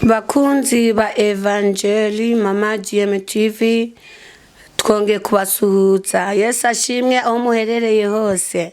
Bakunzi ba Evanjeli Mama GMTV, twongeye kubasuhuza. Yesu ashimwe aho muherereye hose.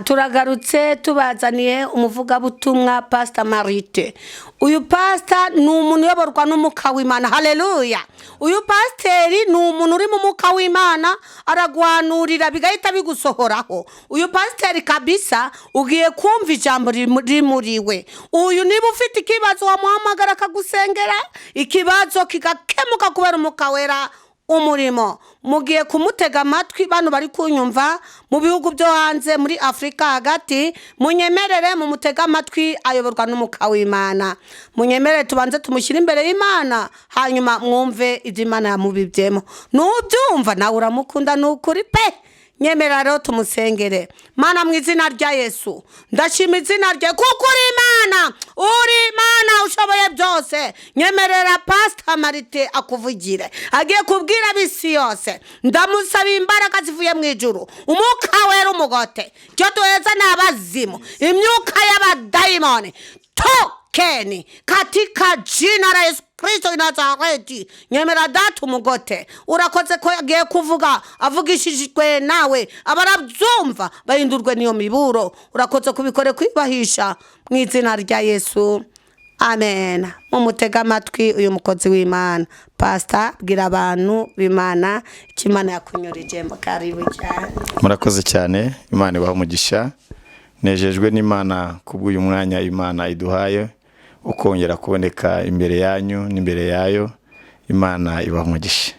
Turagarutse tubazaniye umuvugabutumwa Pastor Marite. Uyu pastor ni umuntu uyoborwa n'Umwuka w'Imana. Haleluya! Uyu pasiteri ni umuntu uri mu Mwuka w'Imana, aragwanurira bigahita bigusohoraho. Uyu pasiteri kabisa ugiye kumva ijambo rimuriwe. Uyu niba ufite ikibazo wamuhamagara akagusengera, ikibazo kigakemuka kubera Umwuka Wera umurimo. Mugiye kumutega amatwi. Bano bari kunyumva mu bihugu byo hanze, muri Afurika hagati, munyemerere mumutege amatwi, ayoborwa n'Umwuka w'Imana. Munyemerere tubanze tumushyire imbere y'Imana, hanyuma mwumve ibyo Imana yamubibyemo. Nubyumva nawe uramukunda, ni ukuri pe. Nyemerera rero tumusengere. Mana, mu izina rya Yesu, ndashima izina rye kuko uri Imana, uri Imana ushoboye byose. Nyemerera Pasita Marite akuvugire, agiye kubwira ab'isi yose. Ndamusaba imbaraga zivuye mu ijuru, Umwuka Wera umugote. Icyo duheza ni abazimu, imyuka y'abadayimoni, tokeni katika jina la Yesu Kristo wa Nazareti. Nyemera Data umugote. Urakoze ko agiye kuvuga avugishijwe nawe, abarabyumva bahindurwe n'iyo miburo. Urakoze kubikore kwibahisha mu izina rya Yesu, amen. Mumutega amatwi uyu mukozi w'Imana. Pasita, bwira abantu b'Imana icyo Imana yakunyurijemo. Karibu cyane. Murakoze cyane, Imana ibaha umugisha. Nejejwe n'Imana kubw'uyu mwanya Imana iduhaye ukongera kuboneka imbere yanyu n'imbere yayo. Imana ibaha umugisha.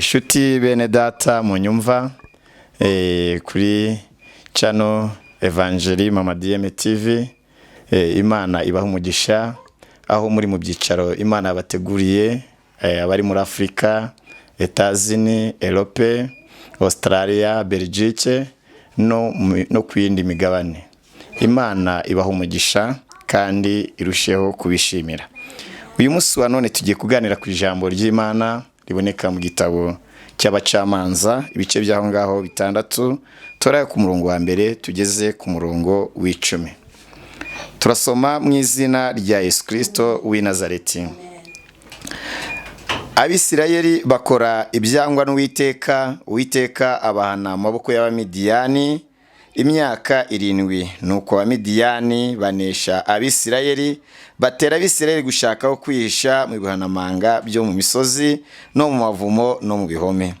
Shuti bene data munyumva kuri channel Evangelie Mama DM TV, Imana ibaha umugisha aho muri mu byicaro Imana yabateguriye, abari muri Afurika, Etazini, Europe, Australia, Belgique no ku yindi migabane. Imana ibaha umugisha kandi irusheho kubishimira. Uyu munsi wa none tugiye kuganira ku ijambo ry'Imana riboneka mu gitabo cy'Abacamanza, ibice by'aho ngaho 6, tora ku murongo wa 1 tugeze ku murongo wa 10. Turasoma mu izina rya Yesu Kirisito w'i Nazareti. Abisirayeli bakora ibyangwa n'Uwiteka, Uwiteka abahana amaboko y'Abamidiyani imyaka 7. Nuko Abamidiyani banesha Abisirayeli, batera Abisirayeli gushaka aho kwihisha mu bihanamanga byo mu misozi no mu mavumo no mu bihome.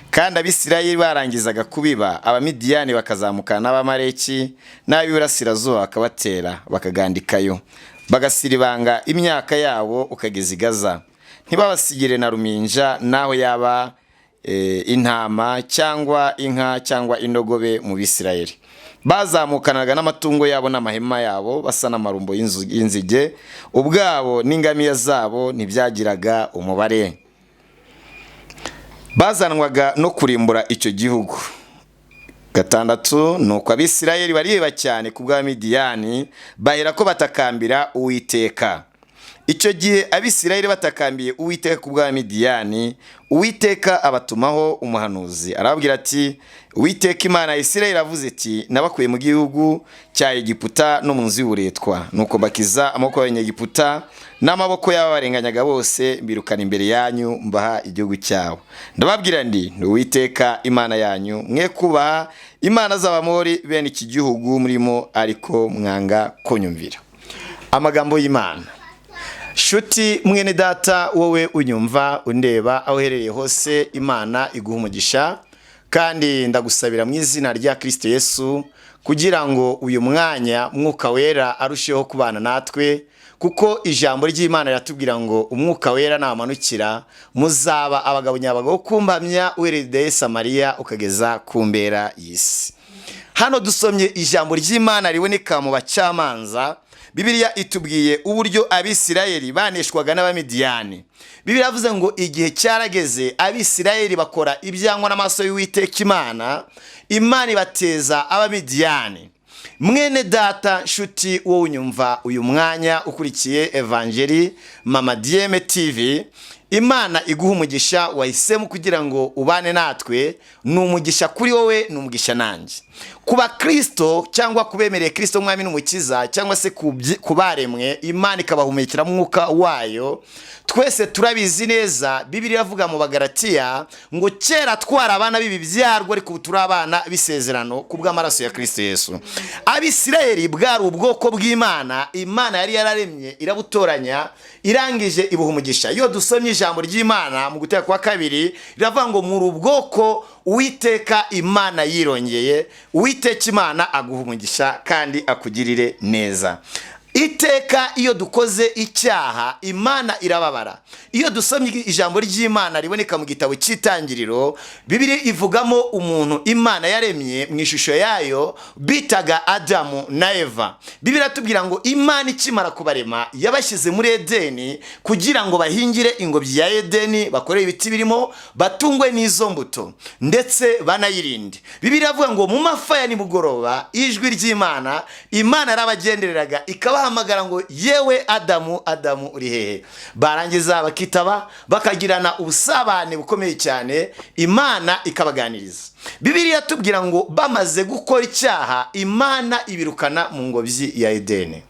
Kandi Abisirayeli barangizaga kubiba, Abamidiyani bakazamukana n'Abamaleki n'ab'iburasirazuba, bakabatera, bakagandikayo, bagasiribanga imyaka yabo ukageza i Gaza, ntibabasigire na ruminja, naho yaba intama cyangwa inka cyangwa indogobe. Mu Bisirayeli bazamukanaga n'amatungo yabo n'amahema yabo basa n'amarumbo y'inzige ubwabo n'ingamiya zabo ntibyagiraga umubare. Bazanwaga no kurimbura icyo gihugu. 6, nuko Abisirayeli bariheba cyane ku bw'Abamidiyani, bahera ko batakambira Uwiteka. Icyo gihe Abisirayeli batakambiye Uwiteka ku bw'Abamidiyani, Uwiteka abatumaho umuhanuzi, arababwira ati: "Uwiteka Imana ya Isirayeli avuze iti: Nabakuye mu gihugu cya Egiputa no mu nzu y'uburetwa, nuko mbakiza amaboko y'Abanyegiputa n'amaboko y'ababarenganyaga bose, mbirukana imbere yanyu, mbaha igihugu cyabo. Ndababwira ndi ni Uwiteka Imana yanyu, mwe kubaha imana z'Abamori bene iki gihugu murimo, ariko mwanga kunyumvira." Amagambo y'Imana. Shuti mwene data, wowe unyumva, undeba, aho uherereye hose, Imana iguha umugisha, kandi ndagusabira mu izina rya Kirisito Yesu kugira ngo uyu mwanya Mwuka Wera arusheho kubana natwe, kuko ijambo ry'Imana riratubwira ngo Umwuka Wera namanukira muzaba abagabo nyabagabo kumpamya, uhereye Samariya ukageza ku mbera y'isi. Hano dusomye ijambo ry'Imana riboneka mu Bacamanza. Bibiliya itubwiye uburyo Abisirayeli baneshwaga n'Abamidiyani. Bibiliya yavuze ngo igihe cyarageze Abisirayeli bakora ibyangwa n'amaso y'Uwiteka Imana, Imana ibateza Abamidiyani. Mwene data, nshuti, wowe unyumva uyu mwanya ukurikiye Evanjeli Mama Diyeme TV. Imana iguha umugisha wahisemo kugira ngo ubane natwe. Ni umugisha kuri wowe, ni umugisha nanjye. Ku bakristo cyangwa kubemereye Kristo umwami n'umukiza, cyangwa se ku baremwe Imana ikabahumekera umwuka wayo, twese turabizi neza. Bibiliya iravuga mu Bagaratiya ngo kera twari abana b'ibibyarwa, ariko ubu turi abana b'isezerano ku bw'amaraso ya Kristo Yesu. Abisirayeli bwari ubwoko bw'Imana, Imana yari yararemye irabutoranya, irangije ibuha umugisha. Iyo dusomye ijambo ry'Imana mu Gutera kwa Kabiri, riravuga ngo muri ubwoko Uwiteka Imana yirongeye. Uwiteka Imana aguha umugisha kandi akugirire neza. Iteka iyo dukoze icyaha, Imana irababara. Iyo dusomye ijambo ry'Imana riboneka mu gitabo cy'Itangiriro, Bibiliya ivugamo umuntu Imana yaremye mu ishusho yayo bitaga Adamu na Eva. Bibiliya iratubwira ngo Imana ikimara kubarema yabashyize muri Edeni kugira ngo bahingire ingobyi ya Edeni, bakorere ibiti birimo, batungwe n'izo mbuto ndetse banayirinde. Bibiliya iravuga ngo mu mafa ya nimugoroba ijwi ry'Imana, Imana yarabagendereraga ikabahamagara ngo yewe Adamu, Adamu, uri hehe? Barangiza bakitaba, bakagirana ubusabane bukomeye cyane, Imana ikabaganiriza. Bibiliya iratubwira ngo bamaze gukora icyaha, Imana ibirukana mu ngobyi ya Edeni.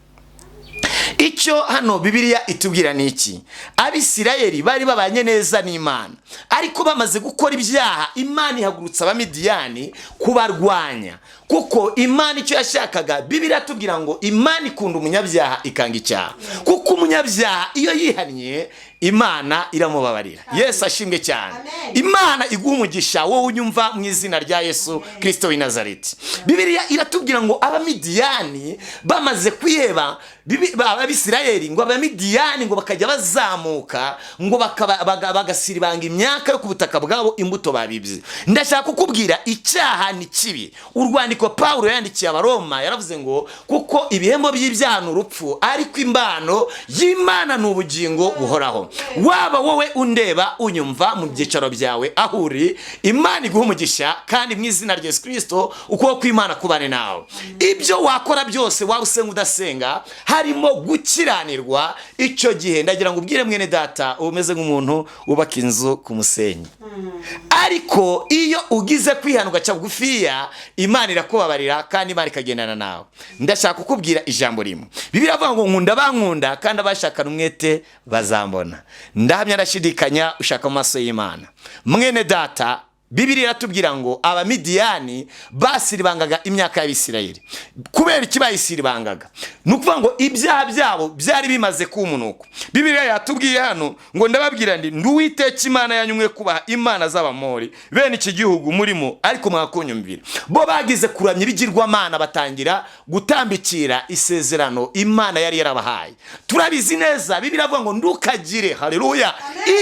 Icyo hano Bibiliya itubwira ni iki? Abisirayeli bari babanye neza n'Imana, ariko bamaze gukora ibyaha, Imana ihagurutsa Abamidiyani kubarwanya, kuko Imana icyo yashakaga, Bibiliya itubwira ngo Imana ikunda umunyabyaha ikanga icyaha, kuko umunyabyaha iyo yihannye Imana iramubabarira. Yesu ashimwe cyane. Imana iguha umugisha wowe unyumva mu izina rya Yesu Kristo w'i Nazareti. Bibiliya iratubwira ngo Abamidiyani bamaze kwiheba Abisirayeli, ngo Abamidiyani ngo bakajya bazamuka ngo bagasiribanga imyaka yo ku butaka bwabo, imbuto babibye. Ndashaka kukubwira, icyaha ni kibi. Urwandiko Pawulo yandikiye Abaroma yaravuze ngo kuko ibihembo by'ibyaha ni urupfu, ariko imbano y'Imana ni ubugingo buhoraho. Waba wowe undeba, unyumva mu byicaro byawe aho uri, Imana iguha umugisha kandi mu izina rya Yesu Kristo ukuboko kw'Imana kubane nawe. Ibyo wakora byose, waba usenga udasenga, harimo gukiranirwa. Icyo gihe ndagira ngo ubwire mwene data, uba umeze nk'umuntu wubaka inzu ku musenyi. Ariko iyo ugize kwihana ugaca bugufiya, Imana irakubabarira kandi Imana ikagendana nawe. Ndashaka kukubwira ijambo rimwe. Bibiliya iravuga ngo nkunda bankunda kandi abashakana umwete bazambona. Ndahamya ndashidikanya ushaka mu maso y'Imana, mwene data. Bibiliya iratubwira ngo Abamidiyani basiribangaga imyaka y'Abisirayeli. Kubera iki bayisiribangaga? Ni ukuvuga ngo ibyaha byabo byari bimaze kuba umunuko. Bibiliya yatubwiye hano ngo ndababwira ndi Uwiteka Imana yanyu, mwe kubaha imana z'Abamori bene iki gihugu murimo, ariko mwakunyumvira. Bo bagize kuramya ibigirwamana, batangira gutambikira isezerano Imana yari yarabahaye. Turabizi neza, Bibiliya iravuga ngo ndukagire, haleluya,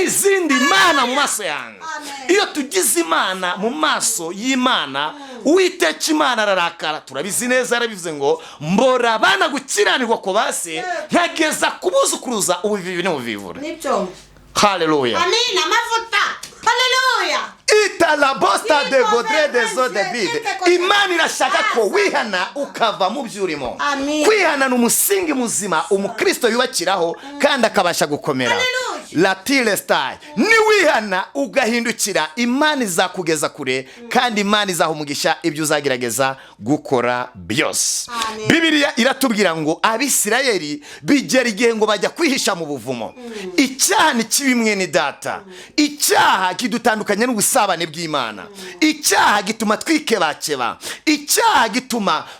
izindi mana mu maso yanjye. Iyo tugize Imana mu maso y'Imana, Uwiteka Imana ararakara. Turabizi neza, yarabivuze ngo mbora abana gukiranirwa ku base nkageza kubuzukuruza ubuvivi n'ubuvivure. Nibyo. Haleluya. Amina, amavuta, haleluya. Italabosta de godre de zo David. Imana irashaka ko wihana ukava mu byo urimo. Amen. Kwihana ni umusingi muzima umukristo yubakiraho kandi akabasha gukomera. Hallelujah. Latile style niwihana ugahindukira, Imana izakugeza kure kandi Imana izaha umugisha ibyo uzagerageza gukora byose. Amen. Bibiliya iratubwira ngo Abisirayeli bigera igihe ngo bajya kwihisha mu buvumo. Icyaha ni kibi, mwene data. Icyaha kidutandukanya n'ubusabane bw'Imana. Icyaha gituma twikebakeba. Icyaha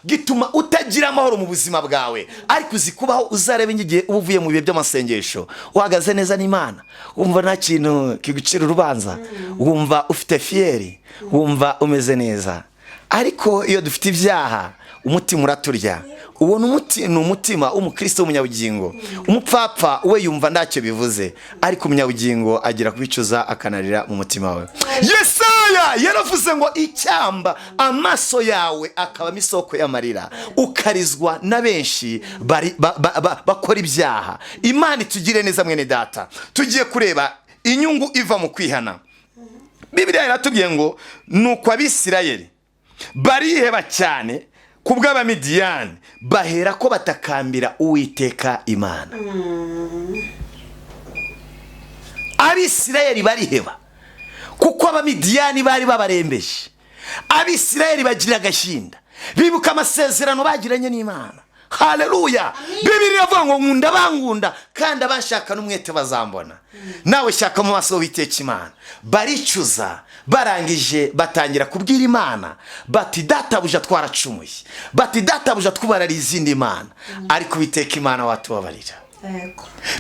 gituma utagira amahoro mu buzima bwawe. Ariko uzi kubaho, uzarebe igihe uba uvuye mu bihe by'amasengesho uhagaze neza n'Imana, wumva nta kintu kigucira urubanza, wumva ufite fierté, wumva umeze neza. Ariko iyo dufite ibyaha, umutima uraturya. Uwo ni umutima w'umukristo w'umunyabugingo. Umupfapfa we yumva ntacyo bivuze, ariko umunyabugingo agira kubicuza akanarira mu mutima we. Yesaya yaravuze ngo icyamba amaso yawe akabamo isoko y'amarira, ukarizwa na benshi bakora ibyaha. Imana itugire neza, mwene data. Tugiye kureba inyungu iva mu kwihana. Bibiliya iratubwiye ngo nuko Abisirayeli bariheba cyane ku bw'Abamidiyani, bahera ko batakambira Uwiteka Imana. Abisirayeli bariheba kuko Abamidiyani bari babarembeje. Abisirayeli bagira agahinda, bibuka amasezerano bagiranye n'Imana. Haleluya! Bibiliya iravuga ngo nkunda bangunda kandi abashaka n'umwete bazambona. Nawe shaka mu maso w'Uwiteka Imana. Baricuza, barangije batangira kubwira Imana bati databuja twaracumuye, bati databuja twubarariye izindi mana, ariko Uwiteka Imana watubabarira.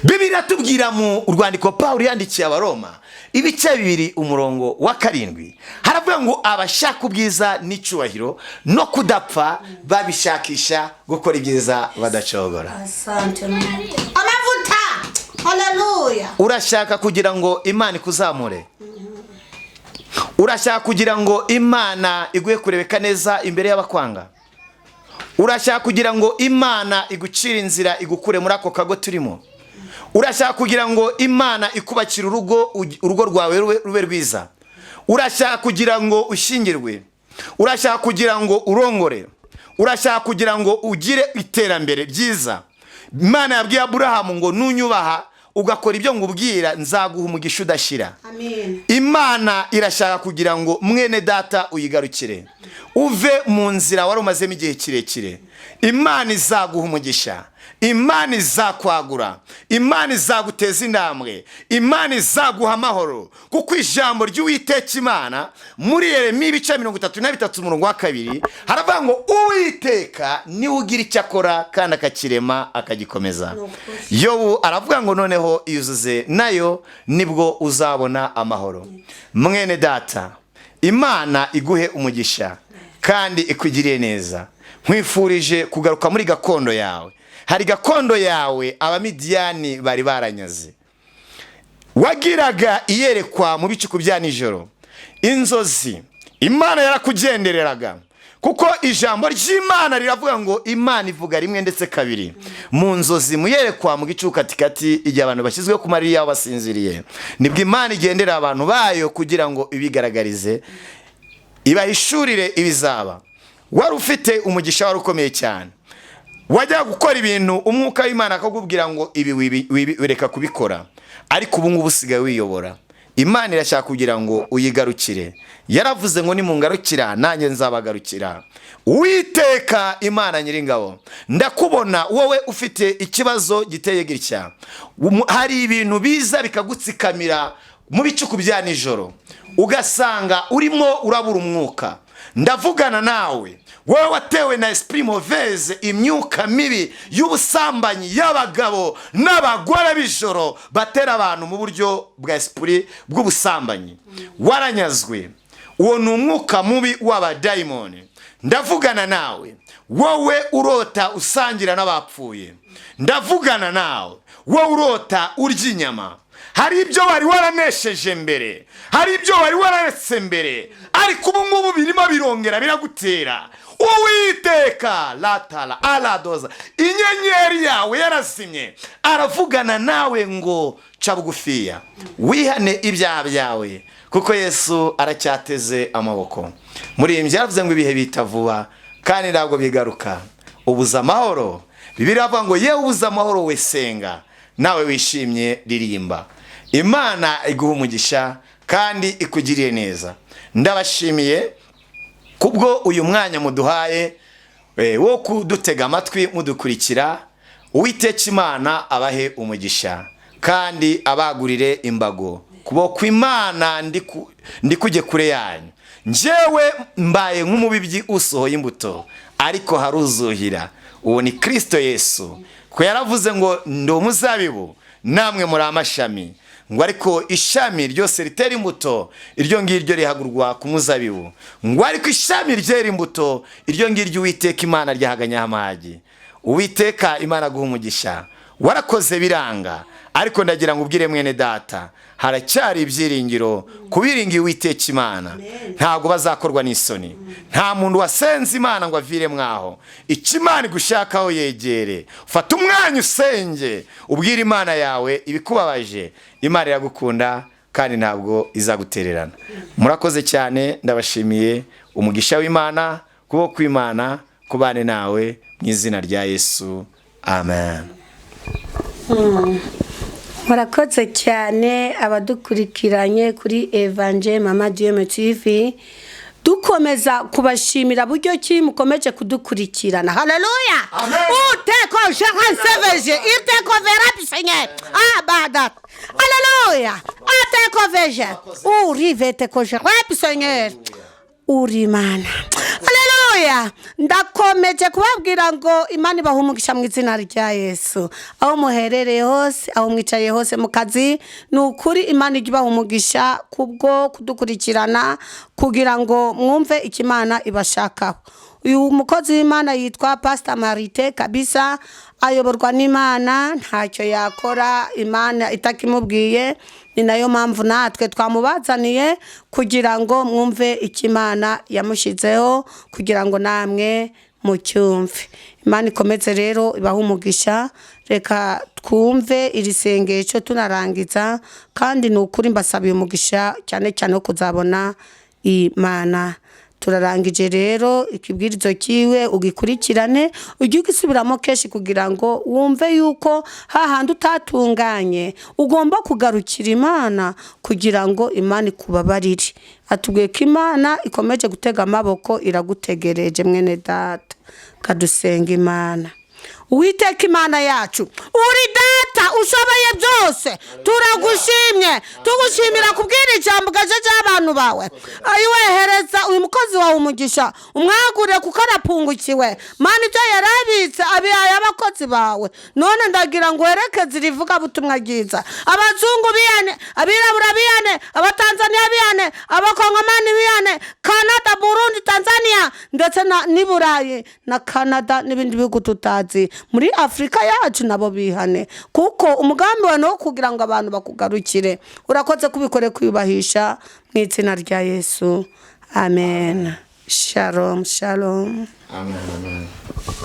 Bibiliya iratubwira mu rwandiko Pawulo yandikiye Abaroma ibice 2 umurongo wa 7, haravuga ngo abashaka ubwiza n'icyubahiro no kudapfa babishakisha gukora ibyiza badacogora. Asante Mungu. Amavuta. Haleluya. Urashaka kugira ngo Imana ikuzamure, urashaka kugira ngo Imana iguhe kurebeka neza imbere y'abakwanga, urashaka kugira ngo Imana igucire inzira igukure muri ako kago turimo, urashaka kugira ngo Imana ikubakire urugo, urugo rwawe rube rwiza, urashaka kugira ngo ushyingirwe, urashaka kugira ngo urongore, urashaka kugira ngo ugire iterambere ryiza. Imana yabwiye Aburahamu ngo nunyubaha ugakora ibyo ngubwira nzaguha umugisha udashira. Amen. Imana irashaka kugira ngo mwene data uyigarukire, uve mu nzira wari umazemo igihe kirekire. Imana izaguha umugisha, Imana izakwagura, Imana izaguteza intambwe, Imana izaguha amahoro, kuko ijambo ry'Uwiteka Imana muri Yeremiya ibice 33 umurongo wa 2 haravuga ngo Uwiteka niwe ugira icyo akora kandi akakirema akagikomeza. Yobu aravuga ngo noneho yuzuze nayo nibwo uzabona amahoro. Mwene data, Imana iguhe umugisha kandi ikugiriye neza. Nkwifurije kugaruka muri gakondo yawe. Hari gakondo yawe Abamidiyani bari baranyaze. Wagiraga iyerekwa mu bicuku bya nijoro, inzozi, Imana yarakugendereraga, kuko ijambo ry'Imana riravuga ngo Imana ivuga rimwe ndetse kabiri mu nzozi, mu yerekwa, mu gicuku katikati, igihe abantu bashyizwe ku mariri yabo basinziriye, nibwo Imana igendera abantu bayo kugira ngo ibigaragarize, ibahishurire ibizaba. Wari ufite umugisha wari ukomeye cyane, wajya gukora ibintu umwuka w'Imana akakubwira ngo ibi wireka kubikora, ariko ubu ngubu usigaye wiyobora. Imana irashaka kugira ngo uyigarukire. Yaravuze ngo nimungarukira nanjye nzabagarukira. Uwiteka Imana nyiringabo, ndakubona wowe ufite ikibazo giteye gitya. Hari ibintu biza bikagutsikamira mu bicuku bya nijoro, ugasanga urimo urabura umwuka. Ndavugana nawe wowe watewe na esprit mauvaise, imyuka mibi y'ubusambanyi y'abagabo n'abagore b'ijoro batera abantu mu buryo bwa esprit bw'ubusambanyi. Waranyazwe, uwo ni umwuka mubi w'abadayimoni. Ndavugana nawe wowe urota usangira n'abapfuye. Ndavugana nawe wowe urota urya inyama. Hari ibyo wari waranesheje mbere, hari ibyo wari wararetse mbere, ariko ubu ngubu birimo birongera biragutera. Uwiteka latala aladoza, inyenyeri yawe yarazimye, aravugana nawe ngo ca bugufiya, wihane ibyaha byawe, kuko Yesu aracyateze amaboko. Muri iyi yaravuze ngo ibihe bita vuba kandi ntabwo bigaruka. Ubuza amahoro, Bibiliya iravuga ngo yewe ubuza amahoro we senga, nawe wishimye ririmba. Imana iguha umugisha kandi ikugiriye neza. Ndabashimiye kubwo uyu mwanya muduhaye wo kudutega amatwi mudukurikira. Uwiteka Imana abahe umugisha kandi abagurire imbago. Kuboko Imana ndikujye kure yanyu. Njyewe mbaye nk'umubibyi usohoye imbuto, ariko haruzuhira. Uwo ni Kristo Yesu. Ko yaravuze ngo ndi umuzabibu namwe muri amashami, ngo ariko ishami ryose ritera imbuto iryo ngiryo rihagurwa ku muzabibu, ngo ariko ishami ryera imbuto iryo ngiryo Uwiteka Imana ryahaganyaho amahagi. Uwiteka Imana aguha umugisha. Warakoze biranga, ariko ndagira ngo ubwire mwene data, haracyari ibyiringiro kubiringiye Uwiteka Imana. Ntabwo bazakorwa n'isoni. Nta muntu wasenze Imana ngo avire mwaho. Icyo Imana igushakaho yegere, fata umwanya usenge, ubwire Imana yawe ibikubabaje. Imana iragukunda kandi ntabwo izagutererana. Murakoze cyane, ndabashimiye. Umugisha w'Imana, kuboko kw'Imana kubane nawe mu izina rya Yesu, amen. Murakoze cyane abadukurikiranye kuri Evanje Mama DM TV. Dukomeza kubashimira buryo ki mukomeje kudukurikirana. Haleluya! Uteko jehanseveje iteko vera abadat. Haleluya! Ateko veje uriveteko jehapi Seigneur, uri Imana. Haleluya! Ndakomeje kubabwira ngo Imana ibahe umugisha mu izina rya Yesu. Aho muherereye hose, aho mwicaye hose mu kazi, ni ukuri Imana ijya ibaha umugisha kubwo kudukurikirana kugira ngo mwumve icyo Imana ibashakaho. Uyu mukozi w'Imana yitwa Pastor Marite kabisa, ayoborwa n'Imana, ntacyo yakora Imana itakimubwiye. Ni nayo mpamvu natwe twamubazaniye kugira ngo mwumve icyo Imana yamushyizeho, kugira ngo namwe mucyumve. Imana ikomeze rero ibahe umugisha. Reka twumve iri sengesho tunarangiza, kandi ni ukuri mbasabiye umugisha cyane cyane wo kuzabona Imana. Turarangije rero ikibwirizo kiwe, ugikurikirane, ujye ugisubiramo kenshi kugira ngo wumve yuko hahandi utatunganye ugomba kugarukira Imana kugira ngo Imana ikubabarire. Atubwiye ko Imana ikomeje gutega amaboko, iragutegereje mwene data. Kadusenga Imana. Uwiteka Imana yacu, uri data ushoboye byose, turagushimye, tugushimira kubwira ijambo gajeje abantu bawe. Ayiwehereza uyu mukozi wawe umugisha, umwagure kuko arapungukiwe. Mana, ibyo yarabitse abihaye abakozi bawe. None ndagira ngo werekeze iri vugabutumwa ryiza, abazungu bihane, abirabura bihane, abatanzaniya bihane, abakongomani bihane, Canada, Burundi, Tanzania, ndetse n'i Burayi na Canada n'ibindi bihugu tutazi muri Afurika yacu, nabo bihane, kuko umugambi wawe ni uwo kugira ngo abantu bakugarukire. Urakoze kubikore kwiyubahisha mu izina rya Yesu, amen. Shalom, shalom. Amen, amen.